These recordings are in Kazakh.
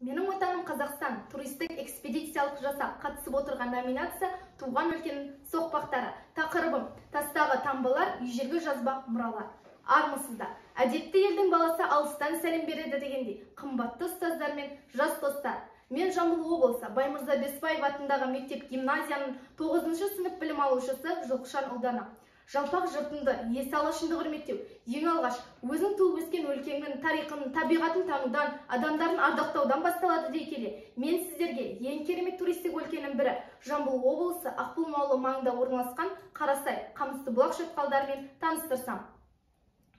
Менің отаным Қазақстан туристік экспедициялық жасақ қатысып отырған номинация «Туған өлкенің соқпақтары». Тақырыбым: тастағы таңбалар, ежелгі жазба мұралар. Армысыздар! Әдепті елдің баласы алыстан сәлем береді дегендей, қымбатты ұстаздар мен жас достар. Мен Жамбыл облысы Баймырза Бесбаев атындағы мектеп гимназияның 9 сынып білім алушысы Жылқышан Ұлдана. Жалпақ жұртынды, есі алашынды құрметтеу, ең алғаш өзің туып өскен өлкеңнің тарихын, табиғатын танудан, адамдарын ардақтаудан басталады дей келе, мен сіздерге ең керемет туристік өлкенің бірі Жамбыл облысы Ақбұлым ауылы маңында орналасқан Қарасай, Қамыстыбұлақ шатқалдарымен таныстырсам.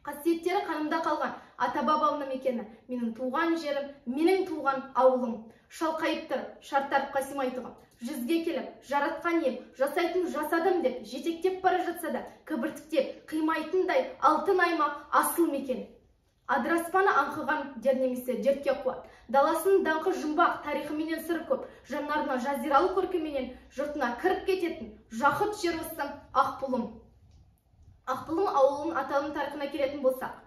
Қасиеттері қанымда қалған ата-бабамның мекені, менің туған жерім, менің туған ауылым. Шалқайып тұр, шартарапқа сыймайтұғын. Жүзге келіп, жаратқан ем, жасайтын жасадым деп, жетектеп бара жатса да, кібіртіктеп, қимайтындай алтын аймақ, асыл мекен. Адыраспаны аңқыған дер немесе дертке қуат. Даласының даңқы жұмбақ, тарихыменен сыры көп, жанарына жазиралы көркіменен жұртына кіріп кететін жақұт жер осы Ақбұлым. Ақбұлым ауылының атауының тарихына келетін болсақ,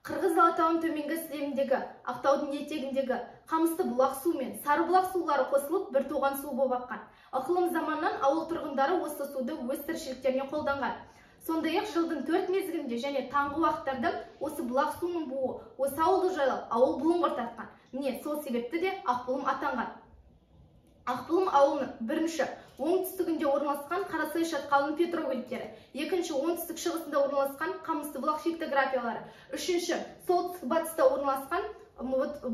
Қырғыз Алатауының төменгі сілеміндегі, Ақтаудың етегіндегі Қамысты бұлақ суы мен Сарыбұлақ сулары қосылып бір тоған су болып аққан. Ықылым заманнан ауыл тұрғындары осы суды өз тіршіліктеріне қолданған. Сондай-ақ жылдың 4 мезгілінде және таңғы уақыттарда осы бұлақ суының буы осы ауылды жайлап, ауыл бұлыңғыр тартқан. Міне, сол себепті де Ақбұлым атанған. Ақбұлым ауылының бірінші оңтүстігінде орналасқан Қарасай шатқалының петроглифтері, екінші оңтүстік шығысында орналасқан Қамыстыбұлақ пиктографиялары, үшінші солтүстік батыста орналасқан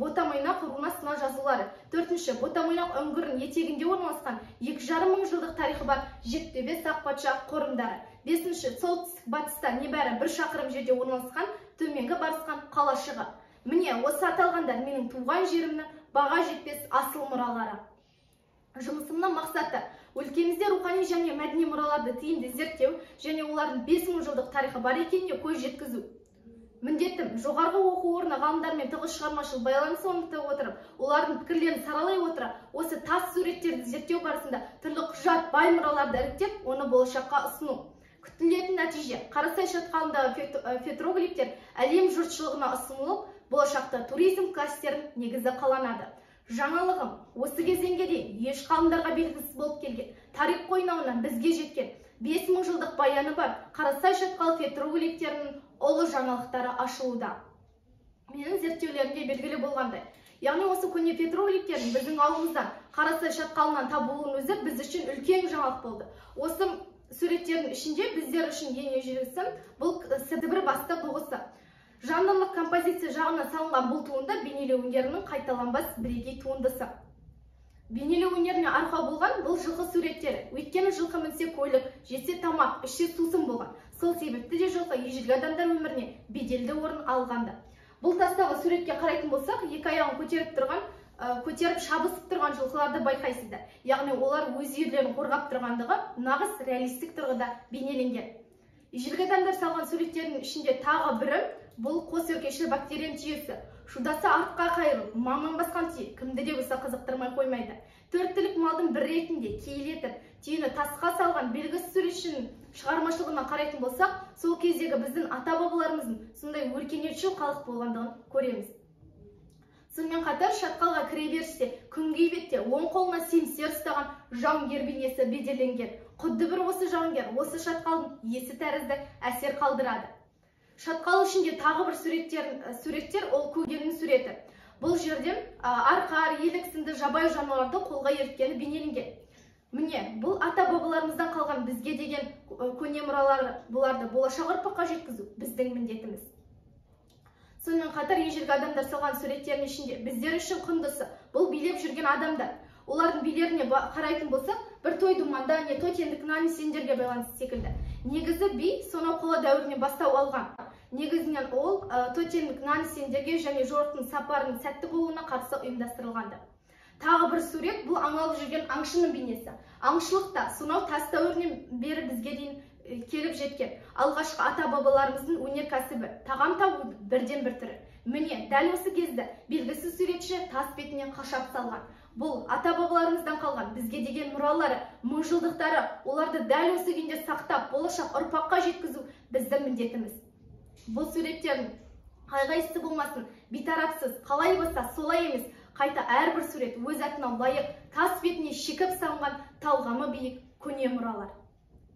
Ботамойнақ руна сына жазулары, төртінші Ботамойнақ үңгірінің етегінде орналасқан 2,5 мың жылдық тарихы бар Жектөбе Сақ патша қорымдары, бесінші солтүстік батыста небәрі 1 шақырым жерде орналасқан төменгі Барысхан қалашығы. Міне, осы аталғандар менің туған жерімнің баға жетпес асыл мұралары. Жұмысымның мақсаты өлкемізде рухани және мәдени мұраларды тиімді зерттеу және олардың 5000 жылдық тарихы бар екеніне көз жеткізу. Міндетім жоғарғы оқу орны ғалымдармен тығыз шығармашылық байланыс орната отырып, олардың пікірлерін саралай отыра, осы тас суреттерді зерттеу барысында түрлі құжат, бай мұраларды іріктеп, оны болашаққа ұсыну. Күтілетін нәтиже: Қарасай шатқалындағы петроглифтер әлем жұртшылығына ұсынылып, болашақта туризм кластерінің негізі қаланады. Жаңалығым осы кезеңге дейін еш ғалымдарға белгісіз болып келген, тарих қойнауынан бізге жеткен 5000 жылдық баяны бар Қарасай шатқал петроглифтерінің ұлы жаңалықтары ашылуда. Менің зерттеулерімде белгілі болғандай, яғни осы көне петроглифтердің біздің ауылымыздан Қарасай шатқалынан табылуының өзі біз үшін үлкен жаңалық болды. Осы суреттердің ішінде біздер үшін ең ежелгісі бұл Сібір басты бұғысы. Жанрлық композиция жағынан салынған бұл туынды бейнелеу өнерінің қайталанбас бірегей туындысы. Бейнелеу өнеріне арқау болған бұл жылқы суреттері. Өйткені жылқы мінсе көлік, жесе тамақ, ішсе сусын болған. Сол себепті де жылқы ежелгі адамдар өміріне беделді орын алғанды. Бұл тастағы суретке қарайтын болсақ, екі аяғын көтеріп тұрған, көтеріп шабысып тұрған жылқыларды байқайсыздар. Яғни олар өз үйлерін қорғап тұрғандығы нағыз реалистік тұрғыда бейнеленген. Ежелгі адамдар салған суреттердің ішінде тағы бірі бұл қос өркешті бактерияның түйесі. Шудасы артқа қайырылып, маман басқан түйе кімді де болса қызықтырмай қоймайды. Төрт түлік малдың бір ретінде кейілетіп, түйені тасқа салған белгісіз суретшінің шығармашылығына қарайтын болсақ, сол кездегі біздің ата-бабаларымыздың сондай өркениетшіл халық болғандығын көреміз. Сонымен қатар шатқалға кіре берісте күнгей бетте оң қолына семсер ұстаған жауынгер бейнесі бедерленген. Құдды бір осы жауынгер осы шатқалдың иесі тәрізді әсер қалдырады. Шатқал ішінде тағы бір суреттер ол көгеннің суреті. Бұл жерде арқар, елік сынды жабайы жануарларды қолға еріткені бейнеленген. Міне, бұл ата-бабаларымыздан қалған бізге деген көне мұралары, бұларды болашақ ұрпаққа жеткізу біздің міндетіміз. Сонымен қатар ежелгі адамдар салған суреттердің ішінде біздер үшін құндысы бұл билеп жүрген адамдар. Олардың билеріне қарайтын болсақ, бір той думанда не тотемдік нан сендерге байланысты секілді. Негізі би сонау қола дәуірінен бастау алған. Негізінен ол тотемдік нан сендерге және жорықтың сапарының сәтті болуына қарсы ұйымдастырылғанды. Тағы бір сурет бұл аң алып жүрген аңшының бейнесі. Аңшылық та сонау тас дәуірінен бері бізге дейін келіп жеткен. Алғашқы ата-бабаларымыздың өнеркәсібі, тағам табудың бірден бір түрі. Міне, дәл осы кезде белгісіз суретші тас бетіне қашап салған. Бұл ата-бабаларымыздан қалған бізге деген мұралары, мыңжылдықтары, оларды дәл осы күйінде сақтап, болашақ ұрпаққа жеткізу біздің міндетіміз. Бұл суреттердің қай-қайсысы болмасын, бейтарапсыз, қалай болса солай емес, Қайта әрбір сурет өз атына лайық, тас бетіне шекіп салынған талғамы биік көне мұралар.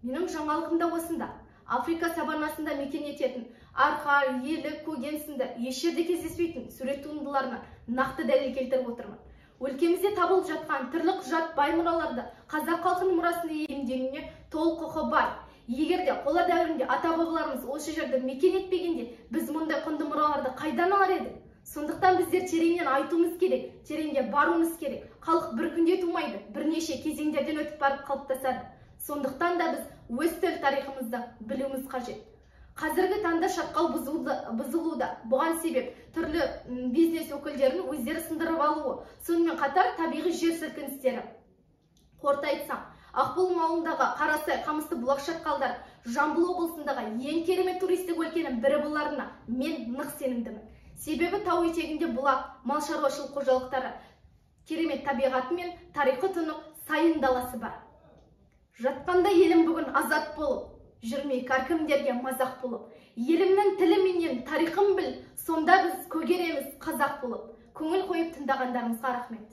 Менің жаңалығым да осында. Африка саваннасында мекен ететін арқар, елік, көген сынды еш жерде кездеспейтін сурет туындыларына нақты дәлел келтіріп отырмын. Өлкемізде табылып жатқан түрлі құжат бай мұраларды қазақ халқының мұрасын иемденуіне толық құқы бар. Егер де қола дәуірінде ата-бабаларымыз осы жерді мекен етпегенде, біз мұндай құнды мұраларды қайдан алар едік? Сондықтан біздер тереңнен айтуымыз керек, тереңге баруымыз керек. Халық бір күнде тумайды, бірнеше кезеңдерден өтіп барып қалыптасады. Сондықтан да біз өз төл тарихымызды білуіміз қажет. Қазіргі таңда шатқал бұзылуда. Бұған себеп түрлі бизнес өкілдерінің өздері сындырып алуы, сонымен қатар табиғи жер сілкіністері. Қорыта айтсам, Ақбұлым ауылындағы Қарасай, Қамысты бұлақ шатқалдары Жамбыл облысындағы ең керемет туристік өлкенің бірі боларына мен нық сенімдімін. Себебі тау етегінде бұлақ, мал шаруашылық қожалықтары, керемет табиғаты мен тарихы тұнық сайын даласы бар. Жатқанда елім бүгін азат болып, жүрмей әркімдерге мазақ болып, елімнің тілі менен тарихын біл, сонда біз көгереміз қазақ болып. Көңіл қойып тыңдағандарыңызға рахмет.